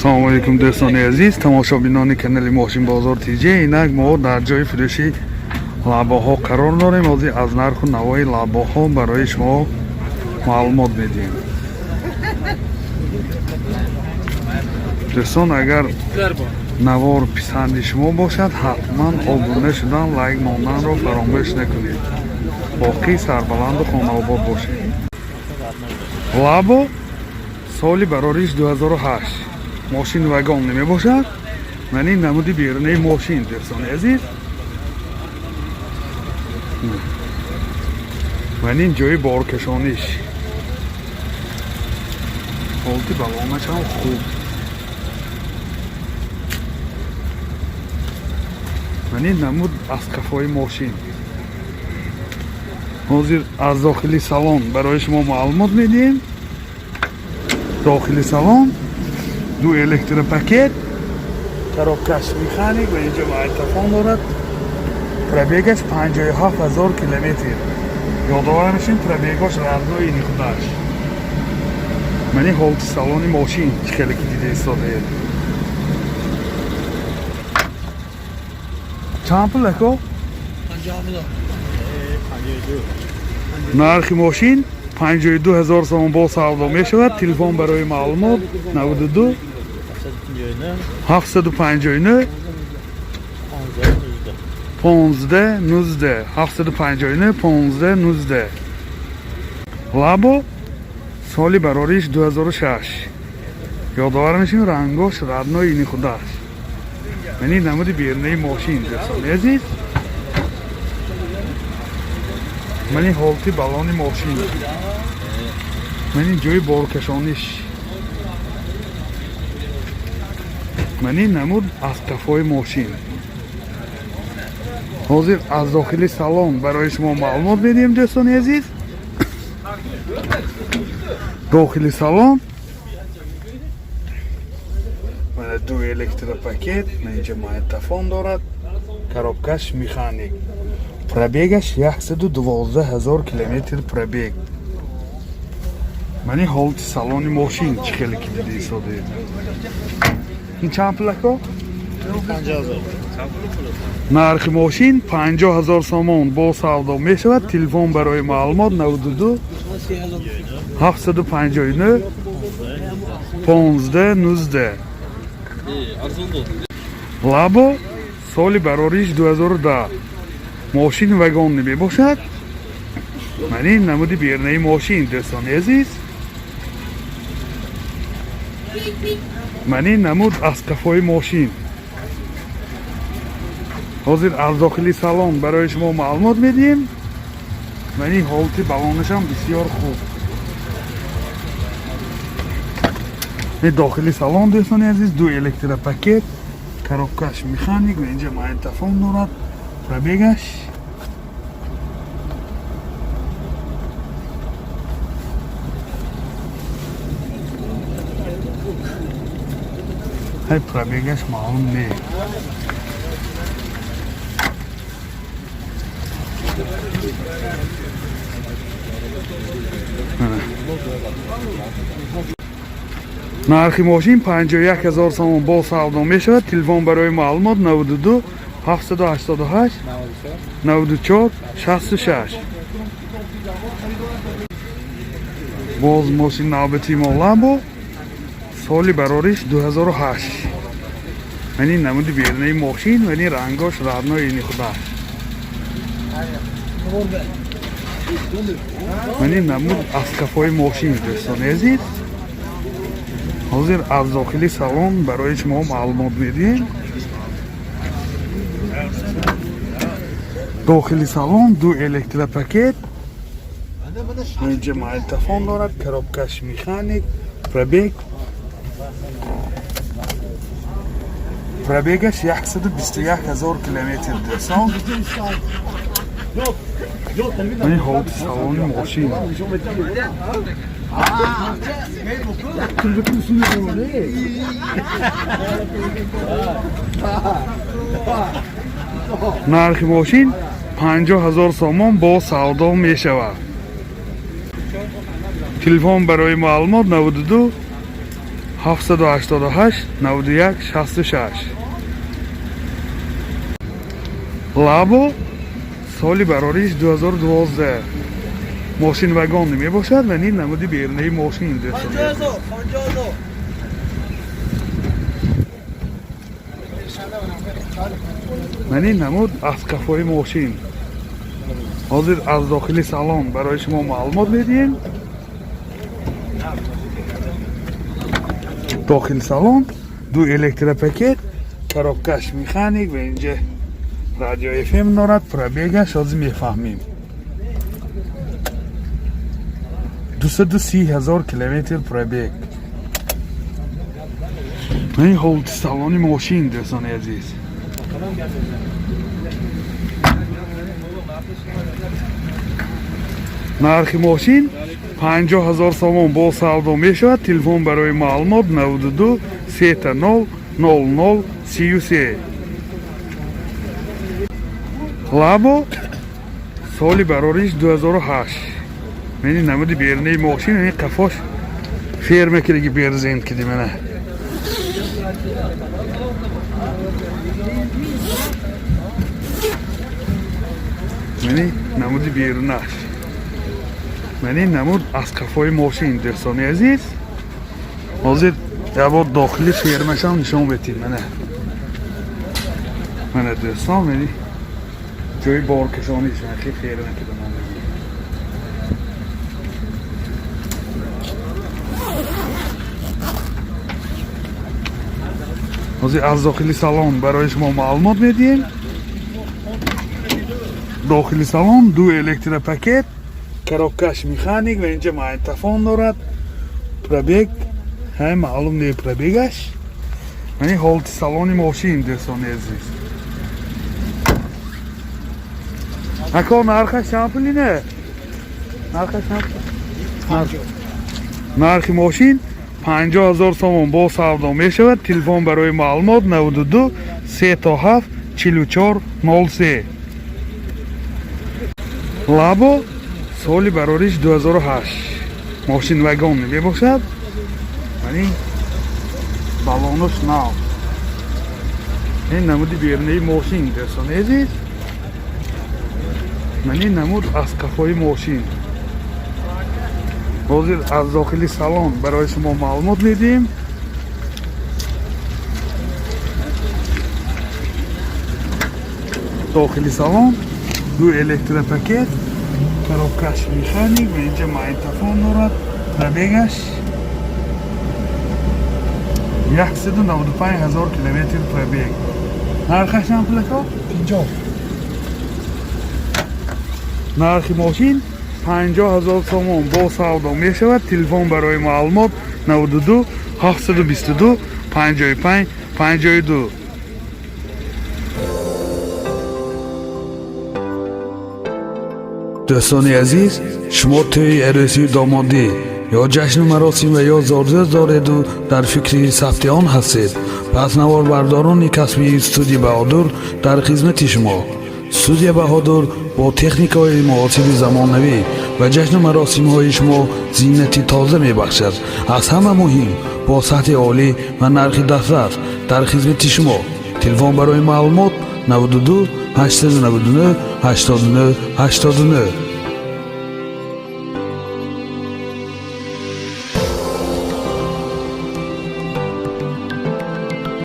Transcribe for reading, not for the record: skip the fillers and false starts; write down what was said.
Салому алейкум, дӯстони азиз, тамошобинони канали Мошинбозор ТЖ. Инак мо дар ҷои фурӯши лабоҳо қарор дорем. Ҳозир аз нарху навои лабоҳо барои шумо маълумот медиҳем. Дӯстон, агар навор писанди шумо бошад, ҳатман обуна шудан, лайк монданро фаромӯш накунед. Боқӣ сарбаланду хонаобод бошед. Лабо, соли барориш 2008, мошин вагон намебошад. Ман ин намуди берунаи мошин, дӯстони азиз, ман ин ҷои боркашониш, ҳолати балонашам хуб. Ман ин намуд аз қафои мошин. Ҳозир аз дохили салон барои шумо маълумот медиҳем. Дохили салон ду электропакет, коробкаш механик ва инҷо магнитофон дорад. Пробегаш 57 ҳазор километр. Ёдовар мешем, пробегош родной ини худаш. Мани ҳолати салони мошин, чӣ хеле ки дида истодаед. Чанд пул, ако? Нархи мошин 52 ҳазор сомон, бо савдо мешавад. Телефон барои маълумот 92 759 15 19, 759 15 19. Лабо, соли барориш 2006. Ёдовар мешем, рангош родной ини худаш. Мани намуди берунаи мошин, дӯстони азиз, мани ҳолати балони мошин, мани ҷои боркашониш, мани намуд аз қафои мошин. Ҳозир аз дохили салон барои шумо маълумот медиҳем, дӯстони азиз. Дохили салон мана ду электропакет, инҷа магнитофон дорад, коробкаш механик, пробегаш 112 ҳазор километр пробег. Мани ҳолати салони мошин, чӣ хеле ки дида истодаед. Ин чанд пул, ако? Нархи мошин 50 ҳазор сомон, бо савдо мешавад. Телефон барои маълумот 92 759 15 19. Лабо, соли барориш 2010, мошин вагон мебошад. Ман ин намуди берунаи мошин, дӯстони азиз, ман ин намуд аз қафои мошин. Ҳозир аз дохили салон барои шумо маълумот медиҳем. Ман ин ҳолати балонашам бисёр хуб. Дохили салон, дӯстони азиз, ду электропакет, коробкаш механик ва инҷа магнитофон дорад. Пробегаш ҳай, пробегаш маълум не. Нархи мошин 51 ҳазор сомон, бо савдо мешавад. Телефон барои маълумот 92 788 94 66. Боз мошин навбати мо Лабо, соли барориш 2008. Мани намуди берунаи мошин, мани рангош родной ини худаш. Мани намуд аз қафои мошин, дӯстони азиз. Ҳозир аз дохили салон барои шумо маълумот медиҳем. Дохили салон ду электропакет, инҷа магнитофон дорад, коробкаш механик, пробегаш 121 ҳазор километр, дӯстон. Ин ҳолати салони мошин. Нархи мошин 50 ҳазор сомон, бо савдо мешавад. Телефон барои маълумот 92 788 91 66. Лабо, соли барориш 2012, мошин вагон мебошад ва ин намуди берунаи мошин, дӯстони азиз. Ман ин намуд аз қафои мошин. Ҳозир аз дохили салон барои шумо маълумот медиҳем. Дохили салон ду электропакет, коробкаш механик ва инҷа радио FM дорад. Пробегаш ҳозир мефаҳмем: 230 ҳазор километр пробег. Ин ҳолати салони мошин, дӯстони азиз. Нархи мошин 50 000 сомон, бо савдо мешавад. Телефон барои маълумот: 92 30 00 33. Лабо, соли барориш 2008. Мени намуди берунаи мошин, ин қафош ферма кидаги, берзент киди, мана. Мани намуди берунаш, мани намуд аз қафои мошин, дӯстони азиз. Ҳозир якбор дохили фермашам нишон бетим. Мана, мана, дӯстон, мани ҷои боркашониш, хи ферма кида. Ҳозир аз дохили салон барои шумо маълумот медиҳем. Дохили салон ду электропакет, коробкаш механик ва инҷа магнитофон дорад. Пробег ҳай маълум не пробегаш. Мани ҳолати салони мошин, дӯстони азиз. Ако, нархаш чанд пули? Не, нархаш чанд? Нархи мошин 50 000 сомон, бо савдо мешавад. Телефон барои маълумот: 92 37 44 03. Лабо, соли барориш 2008, мошин вагон мебошад. Мани балонош нав. Ин намуди берунаи мошин, дӯстони азиз. Мани намуд аз қафои мошин. Ҳозир аз дохили салон барои шумо маълумот медиҳем. Дохили салон ду электропакет, коробкаш механик ва инҷа магнитофон дорад. Пробегаш 195 ҳазор километр пробег. Нархаш чанд пулако? 50. Нархи мошин 50 000 сомон, бо савдо мешавад. Телефон барои маълумот: 92 722 55 52. Дӯстони азиз, шумо тӯи арӯсию домодӣ ё ҷашну маросим ва ё зодрӯз дореду дар фикри сабти он ҳастед, пас наворбардорони касбии студия Баҳодур дар хизмати шумо. Студия Баҳодур бо техникаҳои муосири замонавӣ ба ҷашну маросимҳои шумо зинати тоза мебахшад. Аз ҳама муҳим, бо сатҳи олӣ ва нархи дастрас дар хизмати шумо. Телефон барои маълумот: 92 899 89 89.